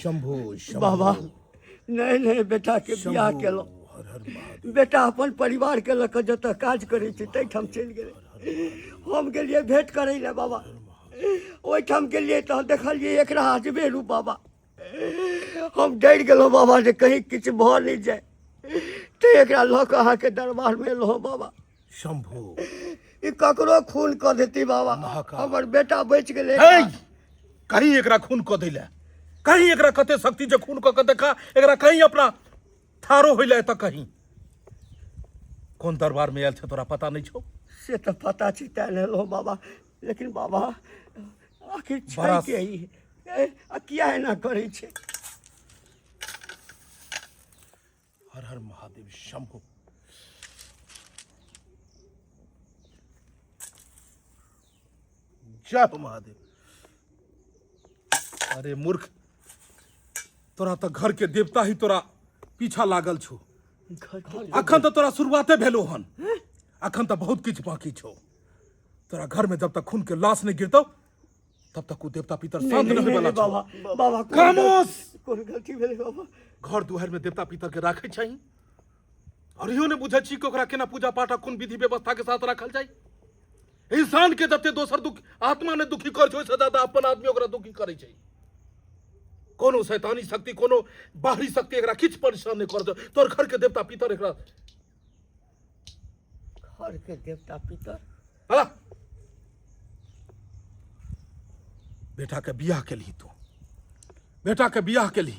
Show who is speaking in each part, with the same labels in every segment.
Speaker 1: शंभू शंभू
Speaker 2: बाबा नहि नहि बेटाके बियाह
Speaker 1: शंभू,
Speaker 2: केलहुँ
Speaker 1: हर हर महादेव
Speaker 2: बेटा अपन परिवारके लऽ कऽ जतऽ काज करै छै ताहिठाम चलि गेलै हम गेलियै भेँट करै लए बाबा ओहिठाम गेलियै तऽ देखलियै एकरा अजबे रूप बाबा हम डरि गेलहुँ बाबा जे कहीं किछु भऽ नहि जाय तऽ एकरा लऽ कऽ अहाँके दरबारमे एलहुँ बाबा
Speaker 1: शंभू
Speaker 2: ई ककरो खून कऽ देती बाबा
Speaker 1: महाकाल।
Speaker 2: हमर बेटा बचि गेलै
Speaker 1: हे कहीं एकरा खून कऽ दैले कहीं एकरा कते शक्ति जे खून कऽ के देखा एकरा कहीं अपना थारो होइले एतऽ कहीं कोन दरबार में आयल छै तोरा पता नहीं छौ
Speaker 2: से तऽ पता छै तैं लेलहुँ बाबा लेकिन बाबा आखिर छै
Speaker 1: बड़ा-
Speaker 2: के ई ए, आ किया एना करै छै
Speaker 1: हर हर महादेव शंभू जय हो महादेव अरे मूर्ख तोरा तऽ घर के देवता ही तोरा पीछा लागल छौ अखन तऽ तोरा शुरुआते भेलो हन अखन तऽ बहुत किछु बाकी छौ तोरा घर में जब तक खून के लाश नहीं गिरतौ तब तक ओ देवता पितर शांत
Speaker 2: नहीं,
Speaker 1: नहीं
Speaker 2: नहीं,
Speaker 1: वाला
Speaker 2: नहीं, बाबा बाबा कोन
Speaker 1: खामोश!
Speaker 2: कोन गलती भेलै बाबा
Speaker 1: घर दुआरि में देवता पितर के राखै छै और इहो ने बुझै छी कि ओकरा केना पूजा पाठ आ कोन विधि व्यवस्था के साथ राखल जाय इंसान के जते दोसर दुख आत्मा ने दुखी कर छै ओहिसँ ज्यादा अपन आदमी ओकरा दुखी करै छै कोनो शैतानी शक्ति कोनो बाहरी शक्ति एकरा किछु परेशान नहि कर तोर घर के देवता पितर एकरा
Speaker 2: घर के देवता पितर
Speaker 1: हला बेटा के बियाह के ली तू बेटा के बियाह के ली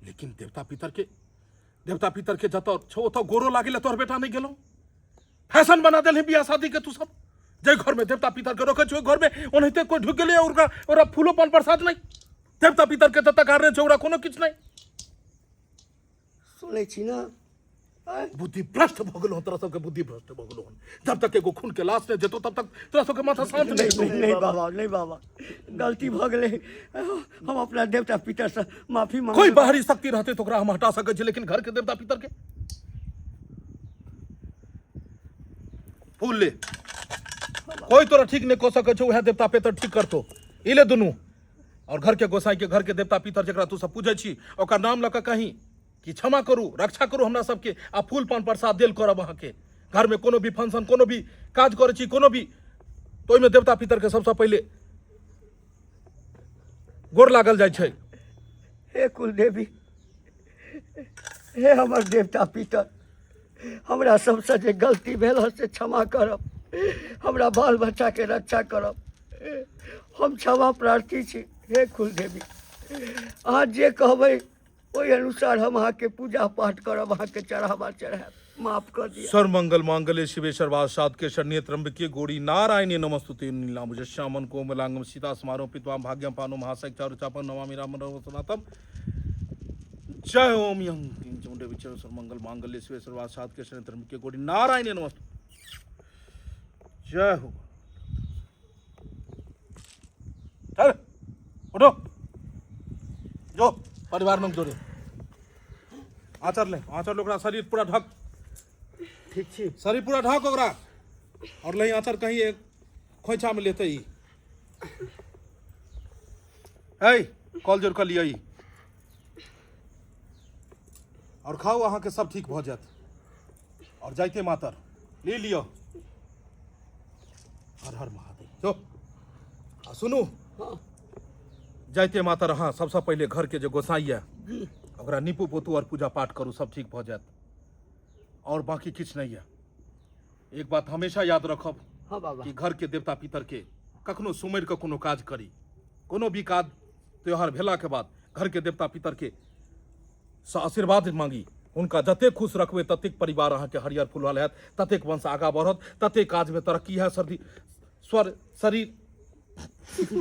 Speaker 1: लेकिन देवता पितर के देवता पितर के जतऽ छौ ओतऽ गोरो लागे तोहर बेटा नहीं गेलो फैशन बना देलही बियाह शादी के तू सब जे घर में देवता पितर के रखे छौ घर में ओनाहिते कोई ढुक गेलै ओकरा ओकरा फूलो पान प्रसाद नहीं देवता पितर के जतऽ गाड़ने छौ ओकरा कोनो किछु नहीं
Speaker 2: सुनै छी ने आँय?
Speaker 1: बुद्धि भ्रष्ट भऽ गेलो तोरा सबके बुद्धि भ्रष्ट भऽ गेलो हन जब तक एगो खून के लाश नहि जेतो तब तक तोरा सबके माथा शांत नहि हेतौ
Speaker 2: नहीं नहीं बाबा नहीं बाबा गलती भऽ गेलै हम अपना देवता पितर से माफी मांग
Speaker 1: कोई बाहरी शक्ति रहते तो ओकरा हम हटा सकै छी लेकिन घर के देवता पितर के फूल ले कोई तोरा ठीक नहीं कऽ सकै छौ उएह देवता पितर ठीक करतो ई ले दुनू और घर के गोसाई के घर के देवता पितर जकरा तू सब पूजै छी ओकर नाम लऽ कऽ कहीं कि क्षमा करू रक्षा करू हमरा सबके आ फूल पान प्रसाद देल करब अहाँके घरमे कोनो भी फंक्शन कोनो भी काज करै छी कोनो भी तऽ ओहिमे देवता पितरके सबसँ पहिले गोर लागल जाइ छै
Speaker 2: हे कुलदेवी हे हमर देवता पितर हमरा सबसँ जे गलती भेल हँ से क्षमा करब हमरा बाल बच्चाके रक्षा करब हम क्षमा प्रार्थी छी हे कुलदेवी अहाँ जे कहबै ओहि अनुसार हम अहाँके पूजा पाठ करब अहाँके चढ़ावा चढ़ायब माफ कऽ दिअ
Speaker 1: सर्वमंगल मांगल्य शिवे सर्वार्थ साधके शरण्ये त्र्यंबके गौरी नारायणी नमस्तुते नीलांबुज श्यामन कोमलांगम सीता समारोह पित्वाम भाग्यम पानो महाशय चारु चापम नमामि राम रघुनाथम जय ओम यं क्लीं चमुंडे विचर सर्वमंगल मांगल्य शिवे सर्वार्थ साधके शरण्ये त्र्यंबके गौरी नारायणी नमस्तु जय हो चल उठो जो परिवार में जोड़े आचर ले आचर ले ओकरा शरीर पूरा ढक
Speaker 2: ठीक छी
Speaker 1: शरीर पूरा ढक ओकरा और लही आचर कहीं एक खोइछा में लेते ही है कॉल जोड़ कर लिया और खाओ अहाँ के सब ठीक भऽ जायत और जाइते मातर ले लियो हर हर महादेव जो आ सुनू जाइते मातर अहाँ सबसँ पहिले घरके जे गोसाई यऽ ओकरा नीपू पोतू और पूजा पाठ करू सब ठीक भऽ जायत और बाकी किछु नहि यऽ एक बात हमेशा याद रखब
Speaker 2: हाँ बाबा
Speaker 1: कि घर के देवता पितर के कखनो सुमरि कऽ कोनो काज करी कोनो भी काज त्योहार भेलाके बाद घर के देवता पितर के सँ आशीर्वाद मांगी हुनका जतेक खुश रखबै ततेक परिवार अहाँके हरियर फुलल हैत ततेक वंश आगाँ बढ़त ततेक काजमे तरक्की हैत सर्दी स्वर शरीर